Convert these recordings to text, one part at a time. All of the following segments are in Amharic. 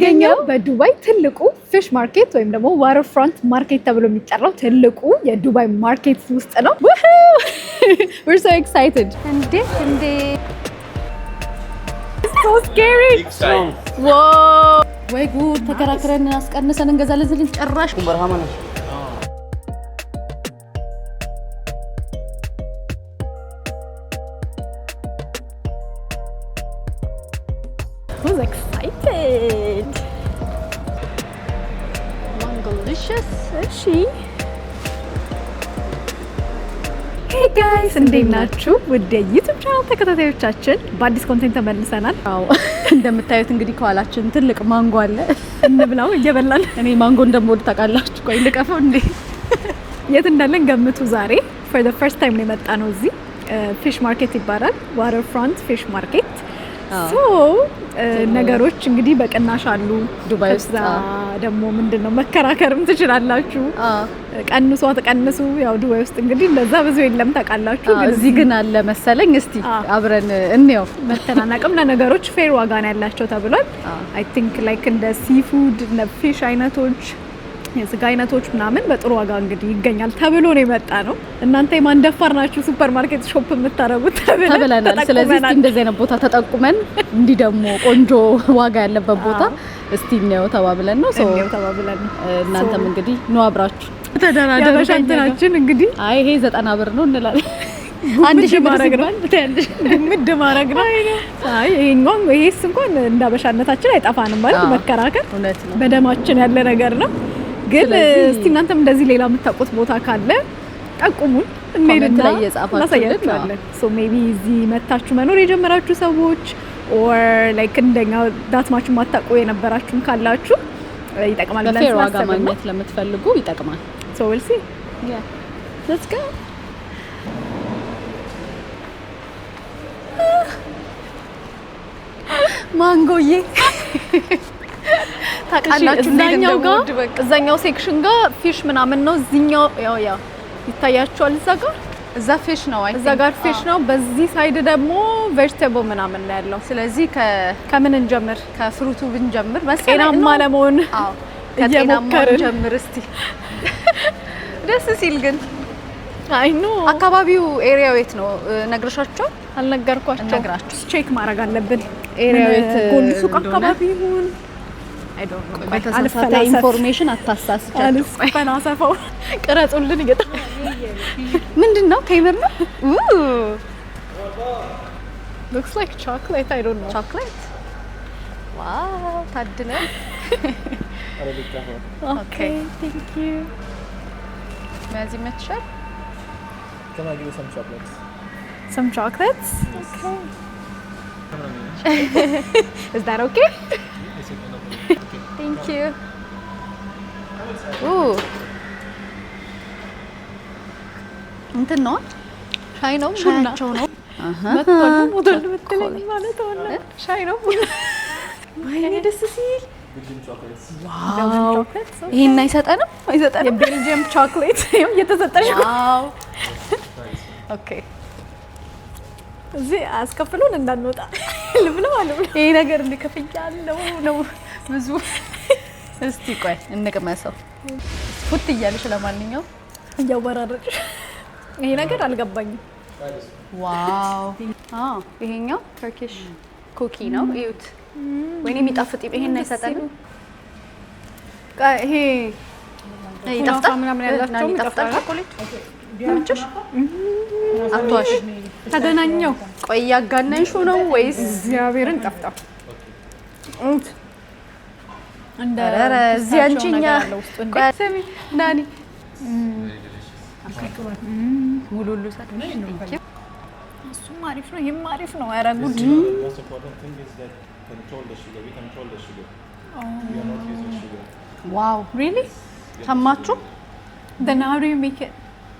የምንገኘው በዱባይ ትልቁ fish market ወይም ደግሞ Waterfront Market ተብሎ የሚጠራው ትልቁ የዱባይ market ውስጥ ነው። We're so excited. እንዴ እንዴ! So scary. ወይ ጉድ! ተከራክረን አስቀንሰን እንገዛለን ስንል ጭራሽ Who's excited? Mangolicious. እሺ፣ hey guys፣ እንዴት ናችሁ? ውድ የ YouTube channel ተከታታዮቻችን በአዲስ content ተመልሰናል። አዎ፣ እንደምታዩት እንግዲህ ከኋላችን ትልቅ ማንጎ አለ። እንብላው እየበላን። እኔ ማንጎ እንደምወድ ታውቃላችሁ። ቆይ ልቀፈው እንዴ? የት እንዳለን ገምቱ። ዛሬ for the first time ነው የመጣነው እዚህ። Fish market ይባላል። Waterfront Fish Market። So ነገሮች እንግዲህ በቅናሽ አሉ ዱባይ ውስጥ። ከዛ ደግሞ ምንድን ነው መከራከርም ትችላላችሁ። ቀንሱ አትቀንሱ፣ ያው ዱባይ ውስጥ እንግዲህ እንደዛ ብዙ የለም ታውቃላችሁ። ግን እዚህ ግን አለ መሰለኝ። እስቲ አብረን እንየው። መተናናቅም ለነገሮች fair ዋጋ ነው ያላቸው ተብሏል። I think like እንደ seafood፣ እንደ fish አይነቶች፣ የስጋ አይነቶች ምናምን በጥሩ ዋጋ እንግዲህ ይገኛል ተብሎ ነው የመጣነው። እናንተ የማን ደፋር ናችሁ ሱፐር ማርኬት shop የምታረጉት ተብለናል። ስለዚህ እስቲ ተጠቁመናል። እንደዚህ አይነት ቦታ ተጠቁመን እንዲህ ደግሞ ቆንጆ ዋጋ ያለበት ቦታ እስቲ እንየው ተባብለን ነው። So እንየው ተባብለን ነው። እናንተም እንግዲህ ኑ አብራችሁ ተደራደሩ። የአበሻ እንትናችን እንግዲህ አይ ይሄ 90 ብር ነው እንላለን። 1000 ብር ማድረግ ነው። ሲባል ትያለሽ። ግምድ ማድረግ ነው። አይ ይሄኛው ይሄስ እንኳን እንደ አበሻነታችን አይጠፋንም ማለት መከራከር እውነት ነው። በደማችን ያለ ነገር ነው። ግን እስቲ እናንተም እንደዚህ ሌላ የምታውቁት ቦታ ካለ ጠቁሙን፣ እንሄድና ላይ እየጻፋችሁልን። እናሳያችኋለን። So maybe እዚህ መታችሁ መኖር የጀመራችሁ ሰዎች or like እንደኛ that much የማታውቁ የነበራችሁም ካላችሁ ይጠቅማል ብለን በ fair ዋጋ ስላሰብን ነው። ማግኘት ለምትፈልጉ ይጠቅማል። So we'll see. Let's go. ማንጎዬ ታውቃላችሁ እንዴት እዛኛው ጋር እንደምወድ በቃ። እዛኛው section ጋር fish ምናምን ነው። እዚኛው ያው ይታያችኋል። እዛ ጋር እዛ fish ነው። I እዛ think። ጋር fish ነው። በዚህ side ደግሞ vegetable ምናምን ነው ያለው። ስለዚህ ከምን እንጀምር? ከ fruit ኡ ብንጀምር መሰለኝ። ጤናማ ለመሆን አዎ፣ ከጤናማ እየሞከርን። እንጀምር እስቲ። ደስ ሲል ግን I know. አካባቢው area ው የት ነው ነግረሻቸው? አልነገርኳቸው። እነግራቸው። Check ማድረግ አለብን። Area ው ምን የት ጎልድ ሱቅ እንደሆነ? አካባቢ ይሁን I don't know። በተሳሳተ information አታሳስቻቸው። አልፈላሰፈው ቅረጹልን እየጠ ምንድን ነው? ቴምር ነው? Looks like chocolate. I don't know. ቾክሌት። Wow፣ ታድለን። Okay, thank you. መያዝ ይመችሻል? Can I give you some chocolates? Some chocolates? Okay. Is that okay? Yes, no problem. Okay. Thank you. እንትን ነው። ሻይ ነው ቡና? ሻያቸው ነው። መጥቷል ሞቷል ብትለኝ ማለት ሆነ። ሻይ ነው ቡና? ወይኔ ደስ ሲል። Belgian chocolates. Wow፣ ይሄን አይሰጠንም አይሰጠንም። የቤልጅየም ቾክሌት ይኸው እየተሰጠሽ እኮ። Wow, okay. እዚህ አስከፍሉን እንዳንወጣ ልብለው አልብለው። ይሄ ነገር እንደ ክፍያ አለው ነው ብዙ። እስቲ ቆይ እንቅመሰው። ፉት እያልሽ ለማንኛውም እያወራረድሽ ይሄ ነገር አልገባኝም። Wow፣ አዎ፣ ይሄኛው Turkish cookie ነው። እዩት። ወይኔ የሚጣፍጥ። ይሄን አይሰጠንም? ይሄ ይጣፍጣል ምናምን ያላቸውም ናኒ ይጣፍጣል። ይጣፍጣል። ቾኮሌት ተመቸሽ? አትዋሽ። ተገናኘው። ቆይ እያጋነንሽው ነው ወይስ? እግዚአብሔርን ጠፍጣ እንደ ኧረ እዚህ አንቺ እኛ ነገር አለ ውስጡ እንዴ። ቆይ ስሚ ናኒ፣ ሙሉ ሁሉ ሰጥሽ። እሱም አሪፍ ነው፣ ይህም አሪፍ ነው። ኧረ ጉድ! The most important thing is that control the sugar. We control the sugar. We are not using sugar. Wow, Really? ሰማችሁ? Then how do you make it?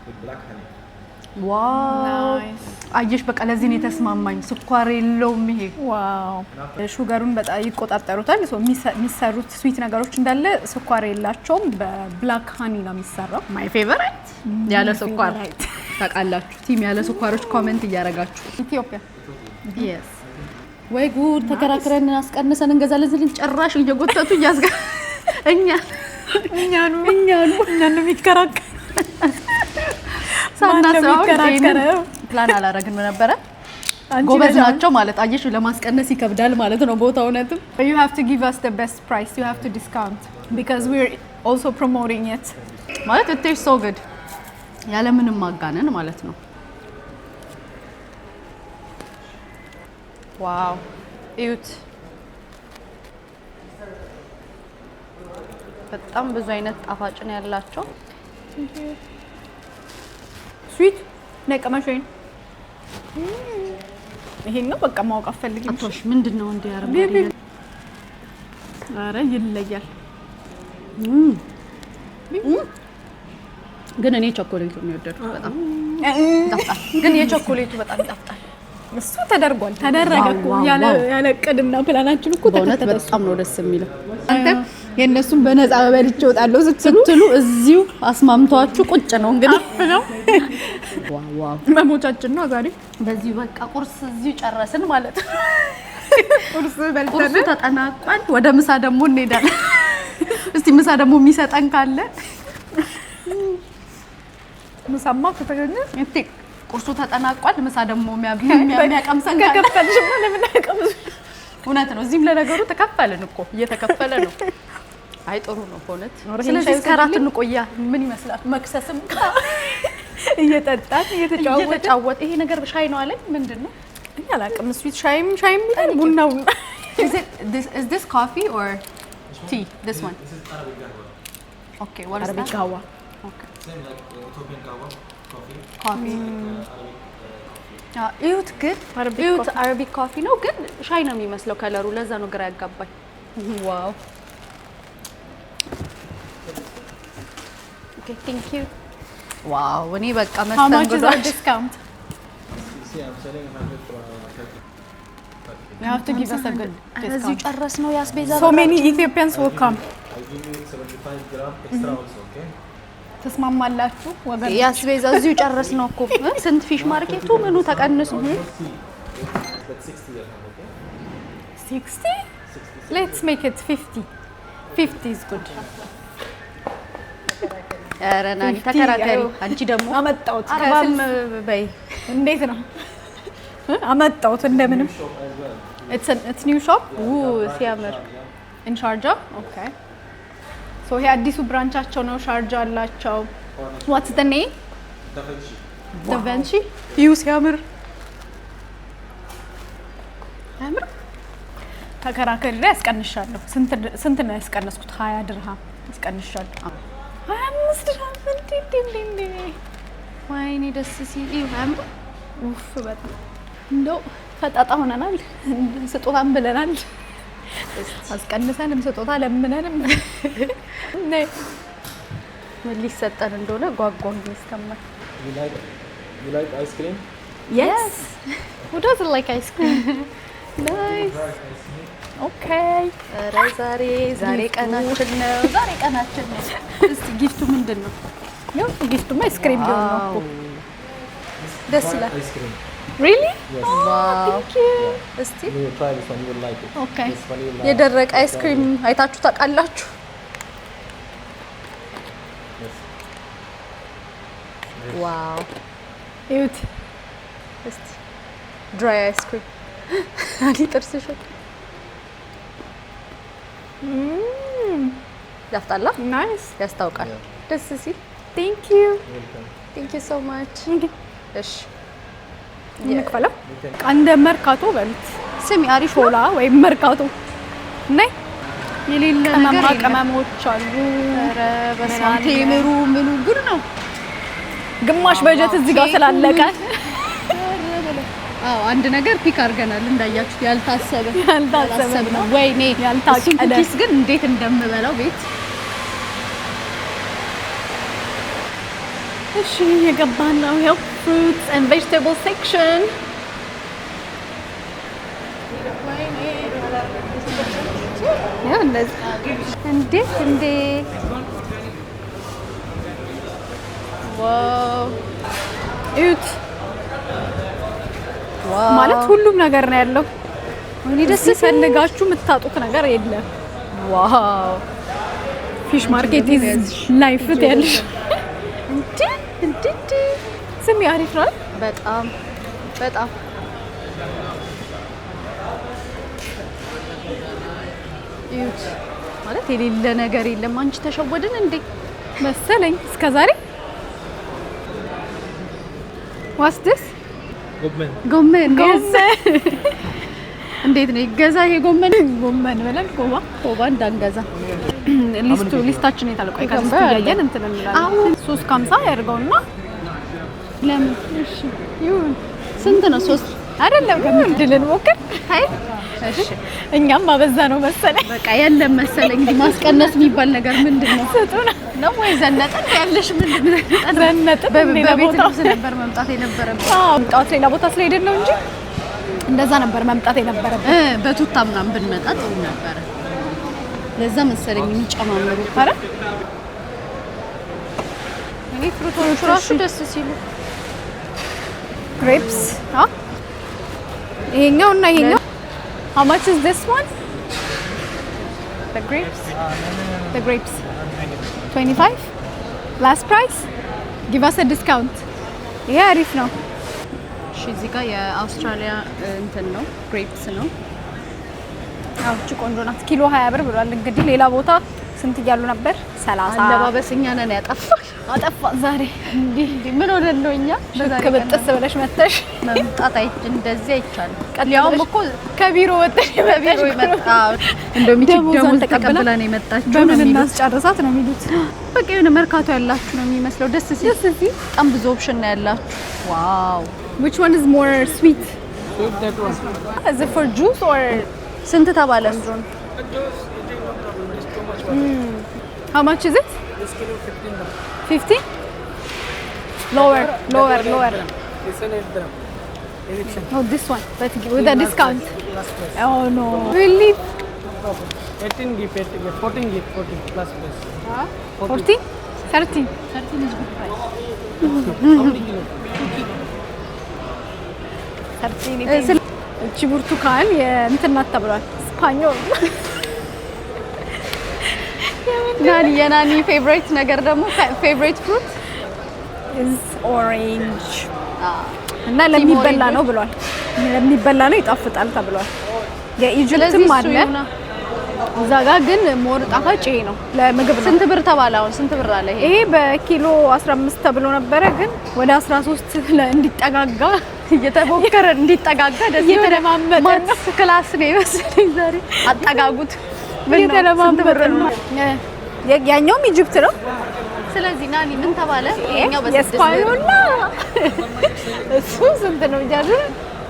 With black honey. Wow. Nice. አየሽ፣ በቃ ለዚህ ነው የተስማማኝ። ስኳር የለውም ይሄ። Wow፣ sugar ኡን በጣም ይቆጣጠሩታል። So የሚሰሩት sweet ነገሮች እንዳለ ስኳር የላቸውም። በ black honey ነው የሚሰራው። My favorite ያለ ስኳር ታውቃላችሁ። Team ያለ ስኳሮች comment እያደረጋችሁ። ኢትዮጵያ። Yes. ወይ ጉድ! ተከራክረን አስቀንሰን እንገዛለን ስንል ጭራሽ እየጎተቱ እያስገ እኛ እኛኑ እኛኑ እኛን ነው የሚከራከር። ሳናስበው የሚከራከረው? ፕላን አላረግንም ነበረ። አንቺ ጎበዝ ነሽ አሁን። ናቸው ማለት አየሽ፣ ለማስቀነስ ይከብዳል ማለት ነው ቦታው እውነትም። But you have to give us the best price. You have to discount because we're also promoting it. ማለት it tastes so good ያለምንም ማጋነን ማለት ነው። Wow፣ እዩት፣ በጣም ብዙ አይነት ጣፋጭ ነው ያላቸው። Sweet ነቀመሽ ወይን ይሄን ነው በቃ ማወቅ አትፈልጊም። አቶሽ ምንድን ነው እንደ አረንጓዴ? ኧረ ይለያል። ግን እኔ ቸኮሌቱ ነው የወደድኩት፣ በጣም ይጣፍጣል። ግን የቸኮሌቱ በጣም ይጣፍጣል። እሱ ተደርጓል፣ ተደረገ እኮ። Wow፣ wow፣ ያለ Wow። ያለ እቅድና ፕላናችን እኮ በእውነት ተከተተ እሱ። በጣም ነው ደስ የሚለው። አንተ የእነሱን በነፃ በልቼ እወጣለሁ ስትሉ ስትሉ እዚሁ አስማምቷችሁ ቁጭ ነው እንግዲህ ነው። Wow wow! መሞቻችን ነው ዛሬ። በዚሁ በቃ ቁርስ እዚሁ ጨረስን ማለት ነው። ቁርስ በልተን ቁርሱ ተጠናቋል። ወደ ምሳ ደግሞ እንሄዳለን። እስቲ ምሳ ደግሞ የሚሰጠን ካለ። ምሳማ ከተገኘ እስቲ ቁርሱ ተጠናቋል። ምሳ ደግሞ የሚያቀምሰን ካለ። ከከፈልሽማ ለምን አያቀምሱም? እውነት ነው። እዚህም ለነገሩ ተከፈልን እኮ፣ እየተከፈለ ነው። አይ ጥሩ ነው በእውነት። ኧረ ይሄን ስለዚህ ሻይ እስከ እራት እንቆያ። ምን ይመስላል? መክሰስም እየጠጣን እየተጫወትን። እየተጫወት ይሄ ነገር ሻይ ነው አለኝ። ምንድን ነው? እኔ አላውቅም። Sweet ሻይም ሻይም ይላል ቡናው። Is this coffee or tea? This one. This is Arabic قهوة. Okay, what is Arabic that? قهوة. Okay. Same like Ethiopian قهوة, coffee. Coffee. Like Arabic coffee. አዎ፣ እዩት ግን Arabic እዩት coffee. Arabic coffee ነው ግን ሻይ ነው የሚመስለው ከለሩ። ለዛ ነው ግራ ያጋባኝ። Wow, okay, thank you. Wow፣ እኔ በቃ How much is our መስተንግዶ discount? You see, I'm selling 130. You have to give us a good እዚሁ discount. ጨረስ ነው ያስቤዛ። So many Ethiopians will come. I give you 75 gram extra also, okay? ተስማማላችሁ ወገን? ያስቤዛ እዚሁ ጨረስ ነው እኮ። ስንት fish market ኡ ምኑ ተቀንሶ። 40. But 60 dirham, okay? 60? Let's make it 50. 50 is good. ኧረ ናኒ ተከራከሪ። አንቺ ደግሞ አመጣሁት። 40ም በይ። እንዴት ነው አመጣሁት እንደምንም። Shop as well. It's new shop. ሲያምር። In Sharjah? Okay. So ይሄ አዲሱ branch ኣቸው ነው። ሻርጃ አላቸው። What's the name? Da Vinci. Da Vinci? ይሁ ሲያምር፣ አያምርም? ተከራከሪ ያስቀንሻለሁ። ስንት ነው ያስቀነስኩት? 20 ድርሃም ያስቀንሻለሁ። 25 ድርሃም፣ እንዴ እንዴ እንዴ እንዴ! ወይኔ ደስ ሲል፣ እዩ አያምርም? ውፍ በጣም እንደው ፈጣጣ ሆነናል። ስጦታም ብለናል። አስቀንሰንም ስጦታ ለምነንም ነይ። ምን ሊሰጠን እንደሆነ ጓጓሁኝ እስከማይ። You like ice cream? Yes. Who doesn't like ice cream? Nice. Like ice cream? Okay. ኧረ ዛሬ ቀናችን ነው። ዛሬ ቀናችን ነው። እስቲ gift ኡ ምንድን ነው? ያው gift ኡማ ice cream ቢሆን ነው እኮ። ደስ ይላል። Ice cream. Really? Yes. Wow. Thank you. እስቲ You will try this one, you will like it. Okay. This vanilla. የደረቀ ice cream አይታችሁ ታውቃላችሁ? Yes. Wow. እዩት። እስቲ dry ice cream አሊ ጥርስሽ ያፍጣላ። Nice. ያስታውቃል። Yeah. ደስ ሲል። Thank you. Welcome. Thank you so much። እሺ። እንክፈለው። You can እንደ መርካቶ በሉት። ስሚ አሪፍ ነው። ሾላ ወይም መርካቶ ነይ። የሌለ ቅመማ ነገር የለም። ቅመሞች አሉ። ኧረ በስመ አብ ምን አለ? ቴምሩ ምኑ ጉድ ነው። ግማሽ በጀት እዚህ ጋር ኬኩ። ስላለቀ። አዎ፣ አንድ ነገር pick አድርገናል እንዳያችሁት፣ ያልታሰበ። ያልታሰበ ነው። ወይኔ ያልታቀደ። እሱን cookies ግን እንዴት እንደምበላው ቤት። እሺ፣ የገባን ነው። ይኸው fruits and vegetable section። ያው እንደዚህ። እንዴ እንዴ፣ wow! እዩት። Wow! ማለት ሁሉም ነገር ነው ያለው። ወይኔ ደስ ደስ ፈልጋችሁ የምታጡት ነገር የለም። Wow. Fish market is life ያለሽ። እንዴ እንዴ እንዴ! ስሚ፣ አሪፍ ነው አይደል? በጣም በጣም። እዩት፣ ማለት የሌለ ነገር የለም። አንቺ ተሸወድን እንዴ? መሰለኝ እስከ ዛሬ። What's this? ጎመን። ጎመን። እንዴት ነው፣ ይገዛ ይሄ ጎመን? ጎመን ብለን ኮባ። ኮባ እንዳንገዛ። list ኡ list ኣችን የታለ? ቆይ ከ list ኡ እያየን እንትን እንላለን። አሁን 3.50 ያድርገውና ለምን? እሺ ይሁን። ስንት ነው? ሶስት አይደለም፣ ድልን ሞክር። አይ እሺ። እኛም አበዛ ነው መሰለኝ። በቃ የለም መሰለኝ። እንግዲህ ማስቀነስ የሚባል ነገር ምንድን ነው? ስጡን። ነው ወይ ዘነጥን ያለሽ? ምንድን ነው? ዘነጥን ሌላ በቤት ቦታ። ልብስ ነበር መምጣት የነበረብን። አዎ፣ ጠዋት ሌላ ቦታ ስለሄድን ነው እንጂ እንደዛ ነበር መምጣት የነበረብን። በቱታ ምናምን ብንመጣ ጥሩ ነበረ። ለዛ መሰለኝ የሚጨማምሩ። አረ። እኔ fruit ኦቹ ራሱ ደስ ሲሉ። Grapes ይሄኛው እና ይሄኛው፣ how much is this one? The grapes, the grapes, 25 last price. Give us a discount. ይሄ አሪፍ ነው። እሺ፣ እዚህ ጋር የአውስትራሊያ እንትን ነው፣ grapes ነው። አዎ፣ እቺ ቆንጆ ናት። ኪሎ 20 ብር ብሏል። እንግዲህ ሌላ ቦታ ስንት እያሉ ነበር? 30። አለባበስ እኛ ነን ያጠፋል። አጠፋ ዛሬ። እንዲህ ምን ሆነን ነው እኛ በዛሬ ቀን? ክብጥስ ብለሽ መተሽ። መምጣት እንደዚህ አይቻልም። ቀጥ ሊያውም ብለሽ እኮ ከቢሮ ወጥተሽ። በቢሮ ይመጣ እንደውም ይቺ ደሞዟን ደሞዝ ተቀብላ ተቀብላ ነው የመጣችው ነው በምን የሚሉት። እናስጨርሳት ነው የሚሉት። በቃ የሆነ መርካቶ ያላችሁ ነው የሚመስለው። ደስ ሲል። ደስ ሲል። በጣም ብዙ option ነው ያላችሁ። Wow. Which one is more sweet? Sweet, that one. Is it for juice or ስንት ተባለ እሱ? Juice, eating, no problem. It's too much water. How much is it? This kilo 15 dirham. 50? Lower, lower, lower. This one 8 dirham. Egyptian. No, this one, but with a discount. Last price. Oh no. Really? No problem. 18 give, 18 give, 14 give, 14 plus price. 14? 13. How many kilo? 13 it is. እቺ ብርቱካን የእንትን ናት ተብሏል። ስፓኞል። ናኒ፣ የናኒ favorite ነገር ደግሞ፣ favorite fruit is orange እና ለሚበላ ነው ብሏል። ለሚበላ ነው፣ ይጣፍጣል ተብሏል። ስለዚህ የ Egypt ም እሱ አለ ይሁና። እዛ ጋ ግን more ጣፋጭ ይሄ ነው፣ ለምግብ ነው። ስንት ብር ተባለ? አሁን ስንት ብር አለ ይሄ? ይሄ በኪሎ 15 ተብሎ ነበረ፣ ግን ወደ 13 እንዲጠጋጋ እየተሞከረ እንዲጠጋጋ ደስ እየተለማመጠ ነው። Maths class ነው የመሰለኝ ዛሬ። አጠጋጉት። ምን ነው? ስንት እየተለማመጠ ብር ነው። ነው? ያኛውም Egypt ነው። ስለዚህ ናኒ ምን ተባለ? ይሄኛው በ6 ብር። የስፓኞላ እሱ ስንት ነው እያሉ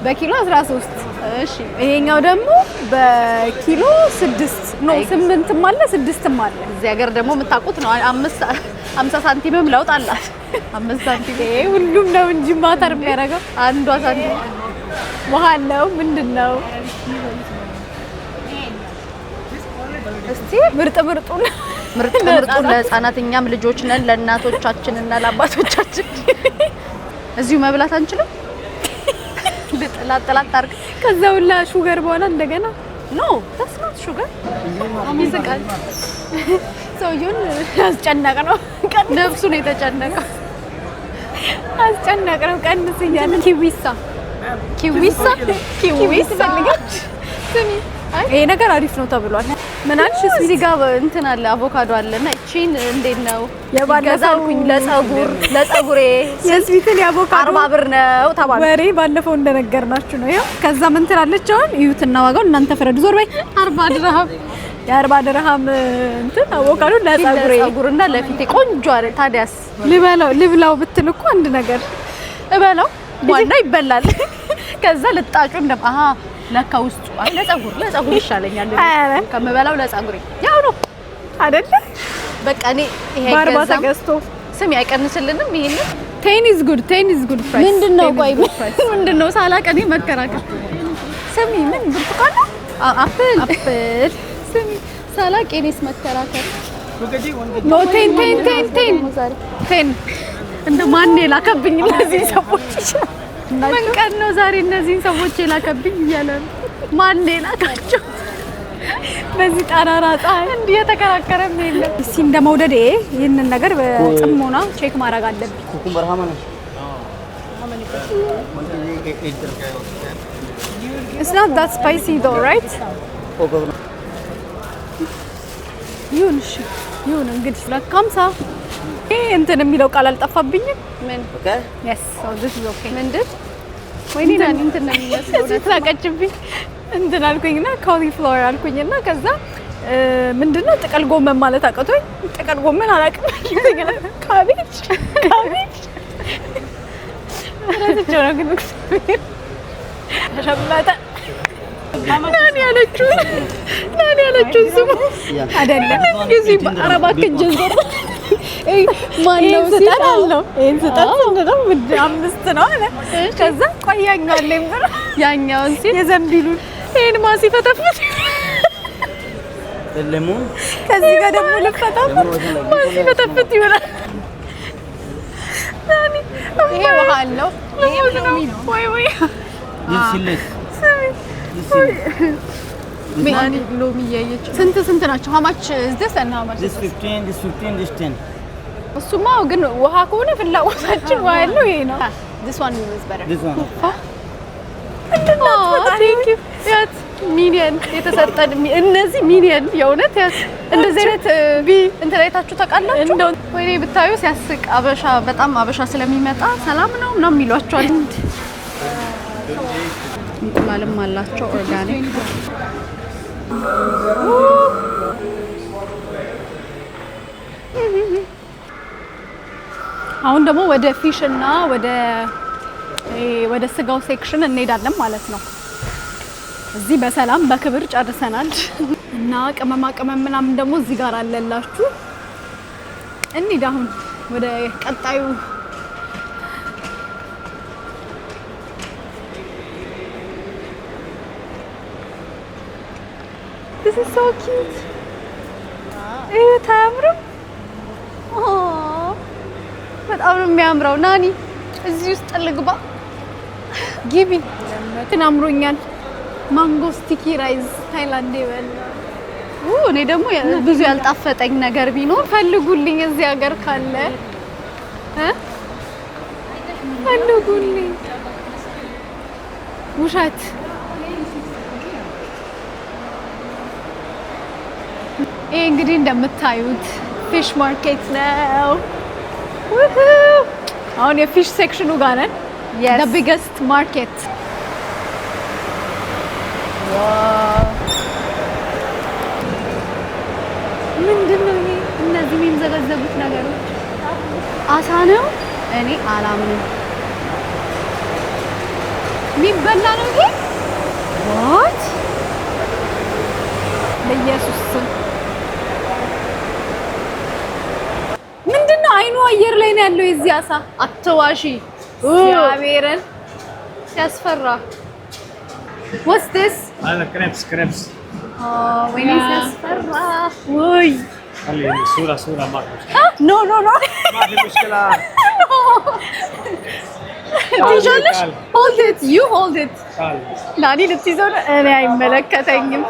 በኪሎ 13። እሺ። ይሄኛው ደግሞ በኪሎ 6 ነው። ስምንትም አለ፣ ስድስትም አለ። እዚህ ሀገር ደግሞ የምታውቁት ነው። 5 50 ሳንቲምም ለውጥ አላት። 5 ሳንቲም። ይሄ ሁሉም ነው እንጂ matter የሚያደርገው። አንዷ ሳንቲም። ውሃ አለው፣ ምንድን ነው? እስቲ። ምርጥ ምርጡን። ምርጥ ምርጡን ለህፃናት፣ እኛም ልጆች ነን፣ ለእናቶቻችን እና ለአባቶቻችን እዚሁ መብላት አንችልም። ላጥ ላጥ አድርግ። ከዛ ሁላ sugar በኋላ እንደገና። No, that's not sugar። ይስቃል። ሰውየውን አስጨነቅ ነው። ነፍሱ ነው የተጨነቀው። አስጨነቅ ነው። ቀንስ እያለ ኪዊሳ። ኪዊሳ፣ ኪዊሳ። ፈልገች። ስሚ፣ ይሄ ነገር አሪፍ ነው ተብሏል። ምን አልሽ? እዚህ ጋር እንትን አለ፣ አቮካዶ አለ እና እቺን እንዴት ነው የባለፈው ይገዛልኩኝ ለጸጉሬ። የስዊትን የአቮካዶ 40 ብር ነው ተባለ። ወሬ ባለፈው እንደነገርናችሁ ነው። ይኸው ከዛ ምን ትላለች አሁን? እዩትና ዋጋው እናንተ ፍረዱ። ዞር በይ። 40 ድርሃም። የ40 ድርሃም እንትን አቮካዶ ለጸጉሬ። ለጸጉርና ለፊቴ ቆንጆ አለ። ታዲያስ? ልበላው ልብላው ብትል እኮ አንድ ነገር። እበላው፣ ዋና ይበላል። ከዛ ልጣጩ እንደ አሃ ለካ ውስጡ፣ አይ ለጸጉር ይሻለኛል። ኧረ። ከምበላው ለጸጉሬ ያው ነው። አይደለ? በቃ እኔ ይሄ በ40 አይገዛም። ተገዝቶ። ስሚ፣ አይቀንስልንም ይሄንን? 10 is good, 10 is good price. ምንድን ነው? ቆይ፣ ምንድን ነው ሳላቅ እኔ መከራከር? ስሚ፣ ምን ብርቱካን ነው? Apple. Apple። ስሚ፣ ሳላቅ የኔስ መከራከር። 2 kg, 1 kg. No, 10, 10, 10, 10, 10. እንደ ማን የላከብኝ እነዚህ ሰዎች? ምን ምን ቀን ነው ዛሬ እነዚህን ሰዎች የላከብኝ እያለ ነው። ማን ላካቸው? በዚህ ጠራራ ፀሐይ እንዲህ የተከራከረም የለም። እስኪ እንደ መውደዴ ይህንን ነገር በጥሞና check ማድረግ አለብኝ። Cucumber how many? One kg 8 dirham. It's not that spicy though, right? Okay. ይሁን እሺ፣ ይሁን እንግዲህ 2.50። ይሄ እንትን የሚለው ቃል አልጠፋብኝም። ምን? Okay. Yes, so this is okay. ምንድን? ወይኔ ናኒ እንትን ነው የሚመስለው። እዚህ ሳቀችብኝ። እንትን አልኩኝና cauliflower አልኩኝና ከዛ ምንድነው ጥቅል ጎመን ማለት አቅቶኝ ጥቅል ጎመን አላውቅም። Cabbage cabbage ረስቼው ነው ግን እግዚአብሔር ተሸመተ። ናኒ ያለችውን ስሙ አይደለም ጊዜ ኧረ እባክህ እጄን ዞር። ማነው ስጠን አልነው። ይሄን ስጠን ስንለው 5 ነው አለ። ከዛ ቆይ ያኛው አለኝ ብሎ ያኛውን ሲል የዘንቢሉን ይሄን ማ ሲፈተፍት The lemon. ከዚህ ጋር ደግሞ ልፈታፍት ማ ሲፈተፍት ይሆናል። ናኒ ይሄ ውሃ አለው። ይሄ ሎሚ ነው። ወይ ወይ This seedless. This seedless. ናኒ ሎሚ እያየች ስንት ስንት ናቸው? How much is this and how much This is this? 15, this 15, this 10. እሱማ ግን ውሃ ከሆነ ፍላጎታችን ውሃ ያለው ይሄ ነው። This one is better. This one. Thank you. ያት minion የተሰጠን እነዚህ minion የእውነት ያት እንደዚህ አይነት እንትን አይታችሁ ታውቃላችሁ? ወይኔ ብታዩ ሲያስቅ። አበሻ በጣም አበሻ ስለሚመጣ ሰላም ነው ምናምን የሚሏቸዋል። እንቁላልም አላቸው organic። አሁን ደግሞ ወደ fish እና ወደ ስጋው section እንሄዳለን ማለት ነው። እዚህ በሰላም በክብር ጨርሰናል እና ቅመማ ቅመም ምናምን ደግሞ እዚህ ጋር አለላችሁ። እንሂድ አሁን ወደ ቀጣዩ። This is so cute. እዩት፣ አያምርም? በጣም ነው የሚያምረው። ናኒ እዚህ ውስጥ ልግባ። ግቢ። እንትን አምሮኛል። Mango sticky rice ታይላንድ የበላ እኔ ደግሞ ብዙ ያልጣፈጠኝ ነገር ቢኖር ፈልጉልኝ፣ እዚህ ሀገር ካለ እ ፈልጉልኝ። ውሸት። ይሄ እንግዲህ እንደምታዩት fish market ነው። ውሁ! አሁን የ fish section ኑ ጋር ነን። Yes. The biggest market. ምንድን ነው ይሄ? እነዚህ የሚምዘገዘጉት ነገሮች አሳ ነው? እኔ አላምንም። የሚበላ ነው ይሄ? What? በኢየሱስ ስም ምንድን ነው? አይኑ አየር ላይ ነው ያለው የዚህ አሳ። አትዋሺ። እግዚአብሔርን። ሲያስፈራ። What's this? هذا crabs, crabs. ወይኔ ሲያስፈራ። ውይ። خلي صورة صورة، ما في مشكلة. No, no, no. ما في مشكلة. ትይዣለሽ? Hold it, you hold it. تعال. ናኒ ልትይዘው ነው። እኔ አይመለከተኝም።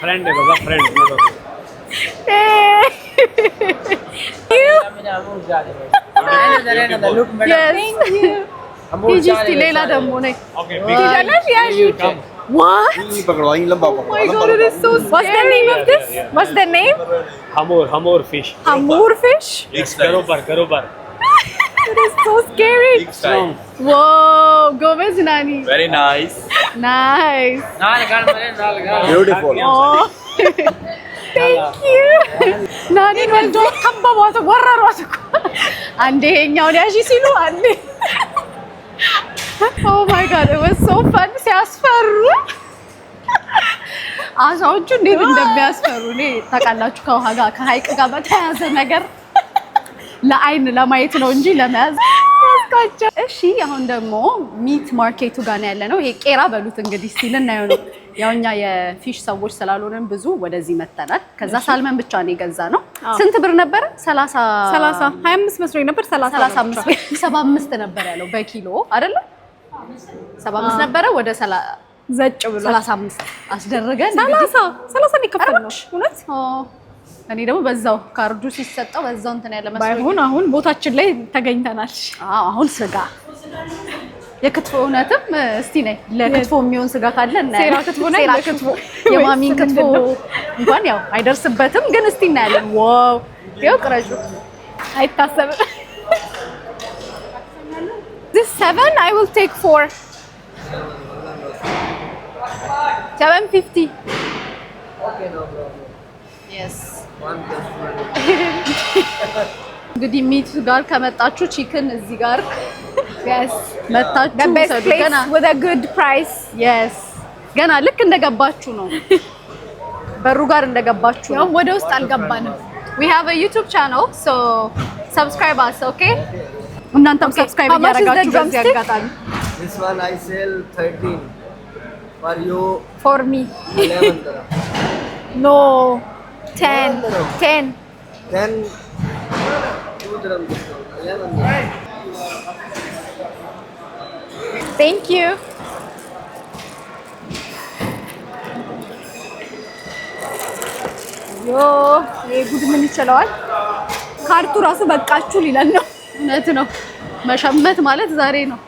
Friend है बाबा, friend. Yes. ሂጂ እስቲ ሌላ ደግሞ ነይ። Okay. ትይዣለሽ? ያዢ። What? पकड़ो लंबा पकड़ो. My God, it is so What's the name of this? What's the name? Hamor, hamor fish. Hamor fish? Grouper, grouper. It is so scary. Whoa, ጎበዝ ናኒ። Very nice. Nice. Beautiful. Thank you. ናኒን ወልዶ ከበቧት፣ ወረሯት እኮ። አንዴ ይሄኛውን ያዢ ሲሉ አንዴ። Oh my God, it was so fun። ሲያስፈሩ አሳዎቹ እንዴት እንደሚያስፈሩ። እኔ ታውቃላችሁ ከውሃ ጋር ከሀይቅ ጋር በተያያዘ ነገር ለአይን ለማየት ነው እንጂ ለመያዝ ያስቃቸው። እሺ አሁን ደግሞ meat market ኡ ጋር ነው ያለ ነው። ይሄ ቄራ በሉት እንግዲህ እስቲ ልናየው ነው። ያው እኛ የ fish ሰዎች ስላልሆነን ብዙ ወደዚህ መተናል። ከዛ salmon ብቻ ነው የገዛ ነው። ስንት ብር ነበረ? 30 30 25 መስሎኝ ነበር። 30 35 75 ነበር ያለው በኪሎ አይደለ? 75 ነበረ ወደ ዘጭ ብሏል። 35 አስደረገን። 30 ነው የከፈልነው። እውነት እኔ ደግሞ በዛው ካርዱ ሲሰጠው በዛው እንትን ያለ መስሎኝ ባይሆን አሁን ቦታችን ላይ ተገኝተናል። አዎ አሁን ስጋ የክትፎ እውነትም እስቲ ነይ ለክትፎ የሚሆን ስጋ ካለ እናያለን። ሴራ ክትፎ ነይ ሴራ ለክትፎ የማሚን ወይስ ክትፎ ምንድን ነው? እንኳን ያው አይደርስበትም፣ ግን እስቲ እናያለን። Wow ይኸው ቅረጩ። አይታሰብም። This 7, I will take 4. 750. Okay, no problem. Yes. One customer. እንግዲህ meat ጋር ከመጣችሁ chicken እዚህ ጋር Yes. መታችሁ The best ውሰዱ። place ገና with a good price. Yes, ገና ልክ እንደገባችሁ ነው፣ በሩ ጋር እንደገባችሁ ነው። ያውም ወደ ውስጥ አልገባንም። We have a YouTube channel, so subscribe us, okay? እናንተም subscribe How much is the እያደረጋችሁ በዚህ drumstick? አጋጣሚ This one I sell 13. For you, For me. 11 dirham. No. 10. 10. 10, 2 dirham discount. 11 dirham. Thank you. ዮ ይሄ ጉድ ምን ይችለዋል? Cart ኡ ራሱ በቃችሁ ሊለን ነው። እውነት ነው። መሸመት ማለት ዛሬ ነው።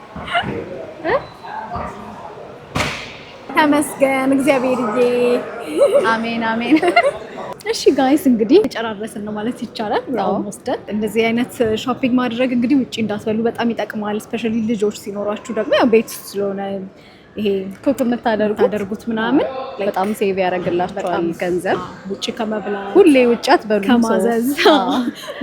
ተመስገን እግዚአብሔርዬ። አሜን አሜን። እሺ guys፣ እንግዲህ የጨራረስን ነው ማለት ይቻላል። Almost done። እንደዚህ አይነት shopping ማድረግ እንግዲህ ውጭ እንዳትበሉ በጣም ይጠቅማል። Especially ልጆች ሲኖሯችሁ ደግሞ ያው ቤት ስለሆነ ይሄ cook የምታደርጉት የምታደርጉት ምናምን በጣም save ያደርግላችኋል ገንዘብ። ውጭ ከመብላት ሁሌ ውጭ አትበሉም። ከማዘዝ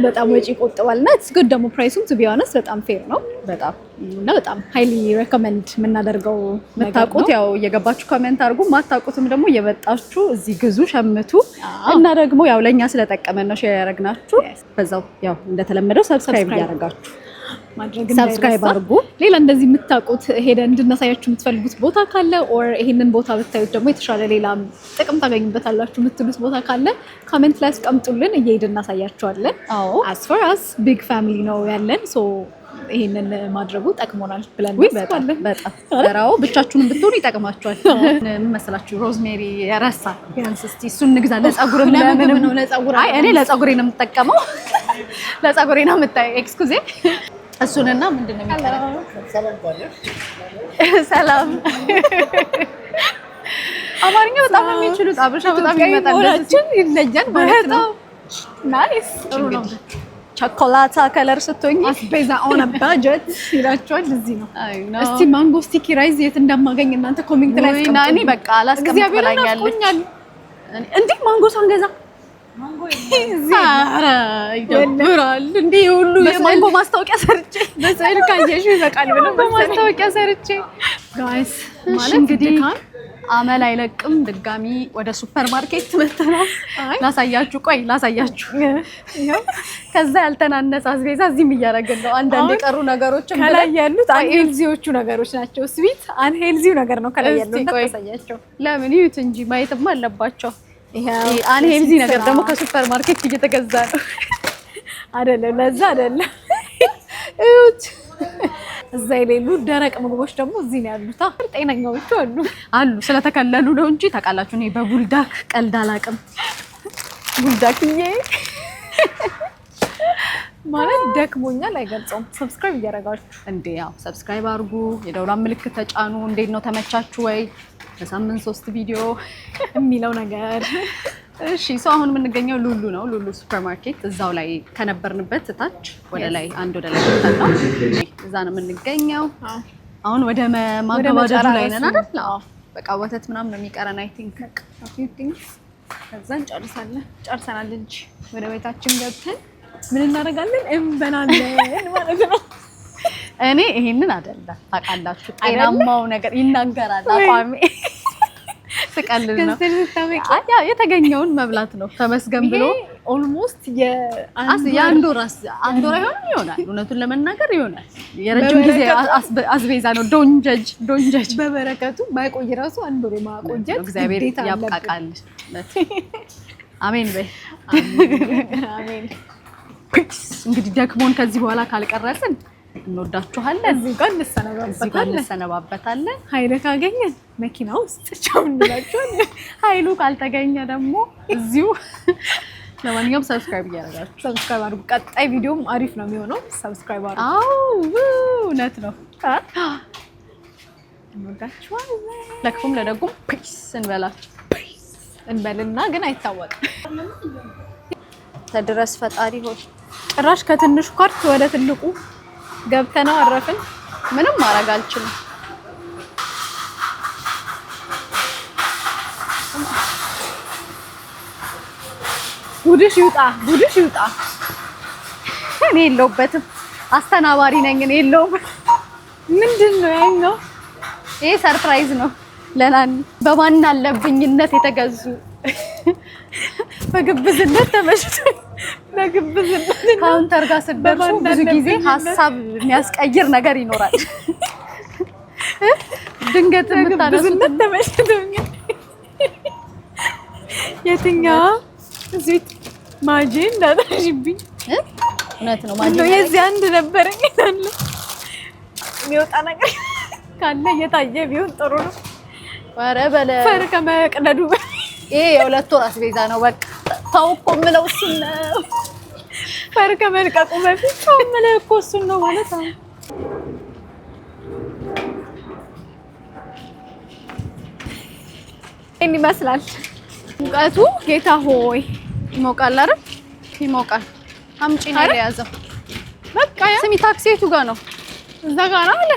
በጣም ወጪ ይቆጥባል እና it's good። ደግሞ price ኡም to be honest በጣም fair ነው። በጣም። እና በጣም highly recommend የምናደርገው ነገር የምታውቁት ነው። ያው እየገባችሁ comment አድርጉ፣ ማታውቁትም ደግሞ እየመጣችሁ እዚህ ግዙ፣ ሸምቱ። አዎ። እና ደግሞ ያው ለእኛ ስለጠቀመን ነው share ያደረግናችሁ። Yes. በዛው ያው እንደተለመደው subscribe Subscribe እያደረጋችሁ ማድረግ Subscribe እንዳይረሳ። አድርጉ። ሌላ እንደዚህ የምታውቁት ሄደን እንድናሳያችሁ የምትፈልጉት ቦታ ካለ or ይሄንን ቦታ ብታዩት ደግሞ የተሻለ ሌላ ጥቅም ታገኙበታላችሁ የምትሉት ቦታ ካለ comment ላይ አስቀምጡልን፣ እየሄድን እናሳያችኋለን። አዎ። As for us, big family ነው ያለን፣ so ይሄንን ማድረጉ ጠቅሞናል ብለን ውይ በጣም እናስባለን። በጣም ራው ብቻችሁንም ብትሆኑ ይጠቅማችኋል። ምን መሰላችሁ rosemary የረሳ ቢያንስ እስቲ እሱን እንግዛ ለፀጉር ለምግብ ለምንም ነው፣ ለፀጉር። አይ እኔ ለፀጉሬ ነው የምጠቀመው። ለፀጉሬ ነው የምታይ excuse። እሱንና ምንድን ነው የሚቀረው? ሰላም። አማርኛ በጣም ነው የሚችሉት። አበሻ በጣም ኢትዮጵያዊ ይመጣል ደስ መሆናችን ይለያል ማለት ነው። Nice፣ ጥሩ ነው። ቸኮላታ color ስትሆኝ አስቤዛ on budget ይላችኋል። እዚህ ነው። አይ ነው። እስቲ mango sticky rice የት እንደማገኝ እናንተ comment ላይ ወይ አስቀምጡልኝ። ናኒ በቃ አላስቀምጥ እግዚአብሔርን ብላኛለች። ናፍቆኛል። እንዴ ማንጎ ሳንገዛ ኧረ ይደብራል። እንዴ ሁሉ የማንጎ ማስታወቂያ ሰርቼ በስዕል ካየሽው ይበቃል ብለው የማንጎ ማስታወቂያ ሰርቼ Guys ማለት እንግዲህ አመል አይለቅም። ድጋሚ ወደ ሱፐር ማርኬት መተናል። አይ። ላሳያችሁ፣ ቆይ ላሳያችሁ። ከዛ ያልተናነሰ አስቤዛ እዚህም እያደረግን ነው። አንዳንድ አሁን የቀሩ ነገሮችን ከላይ ብለን ያሉት unhealthy ዎቹ ነገሮች ናቸው። Sweet unhealthy ው ነገር ነው ከላይ እስቲ ያለው፣ ቆይ። እንዳታሳያቸው። ለምን ይዩት እንጂ ማየትማ አለባቸው። ይሄው Unhealthy ነገር ደግሞ ከሱፐር ማርኬት እየተገዛ ነው። አይደለም፣ ለዛ አይደለም። እዩት። እዛ የሌሉ ደረቅ ምግቦች ደግሞ እዚህ ነው ያሉት። ጤነኛዎቹ አሉ። አሉ ስለተከለሉ ነው እንጂ ታውቃላችሁ፣ እኔ በቡልዳክ ቀልድ አላውቅም። ቡልዳክዬ ማለት ደክሞኛል አይገልጸውም። Subscribe እያደረጋችሁ እንዴ ያው subscribe አድርጉ፣ የደውሏን ምልክት ተጫኑ። እንዴት ነው ተመቻችሁ ወይ? በሳምንት 3 ቪዲዮ የሚለው ነገር። እሺ so አሁን የምንገኘው ሉሉ ነው። ሉሉ ሱፐር ማርኬት እዛው ላይ ከነበርንበት ታች ወደ ላይ አንድ ወደ ላይ ወጥተን ነው እዛ ነው የምንገኘው። አሁን ወደ ማገባደዱ ላይ ነን አይደል? አዎ በቃ ወተት ምናምን ነው የሚቀረን I think። ከዛ እንጨርሳለን። ጨርሰናል እንጂ ወደ ቤታችን ገብተን ምን እናደርጋለን? እንበላለን ማለት ነው። እኔ ይሄንን አይደለም ታውቃላችሁ፣ ጤናማው ነገር ይናገራል አቋሜ። ስቀልድ ነው። ገዝተሽ ስታበቂ አይ ያው የተገኘውን መብላት ነው ተመስገን ብሎ። Almost የአንድ ወር አንድ ወር አይሆንም ይሆናል፣ እውነቱን ለመናገር ይሆናል። የረጅም ጊዜ አስቤዛ ነው። Don't judge, don't judge። በበረከቱ ባይቆይ ራሱ አንድ ወር የማቆየት እግዚአብሔር ግዴታ አለብን። ያብቃቃል። አሜን በይ። አሜን። እንግዲህ ደክሞን ከዚህ በኋላ ካልቀረጽን እንወዳችኋለን። እዚሁ ጋር እዚህ ጋር እንሰነባበታለን። እንሰነባበታለን። ኃይለ ካገኘን መኪና ውስጥ ቻው እንላችኋለን። ኃይሉ ካልተገኘ ደግሞ እዚሁ። ለማንኛውም subscribe እያደረጋችሁ Subscribe አድርጉ። ቀጣይ ቪዲዮም አሪፍ ነው የሚሆነው። Subscribe አድርጉ። አዎ እውነት ነው። እንወዳችኋለን። ለክፉም ለደጉም peace እንበላችሁ። እንበልና ግን አይታወቅም። ተድረስ ፈጣሪ ሆይ። ጭራሽ ከትንሹ cart ወደ ትልቁ ገብተነው አረፍን። ምንም ማድረግ አልችልም። ጉድሽ ይውጣ፣ ጉድሽ ይውጣ። እኔ የለሁበትም። አስተናባሪ ነኝ እኔ የለሁበትም። ምንድን ነው ያኛው? ይሄ surprise ነው ለናኒ። በማን አለብኝነት የተገዙ በግብዝነት ተመችቶ በግብዝነት Counter ጋር ስትደርሱ በማን ብዙ ጊዜ አለብኝነት? ሀሳብ የሚያስቀይር ነገር ይኖራል። ድንገት የምታነሱት በግብዝነት ተመችቶኛል። የትኛዋ እዚህ ማጂ እንዳታሽብኝ። እውነት ነው። እንደው የዚህ አንድ ነበረኝ አለ የሚወጣ ነገር ካለ እየታየ ቢሆን ጥሩ ነው። ኧረ በለ ፈር ከመቅደዱ ይሄ የ2 ወር አስቤዛ ነው። በቃ ተው እኮ የምለው እሱን ነው። ፈር ከመልቀቁ በፊት ተው የምልህ እኮ እሱን ነው ማለት ነው። ይህን ይመስላል ሙቀቱ። ጌታ ሆይ ይሞቃል አይደል? ይሞቃል። አምጪ ነው የያዘው። በቃ ያ ስሚ፣ ታክሲ የቱ ጋር ነው? እዛ ጋር ነው አለ።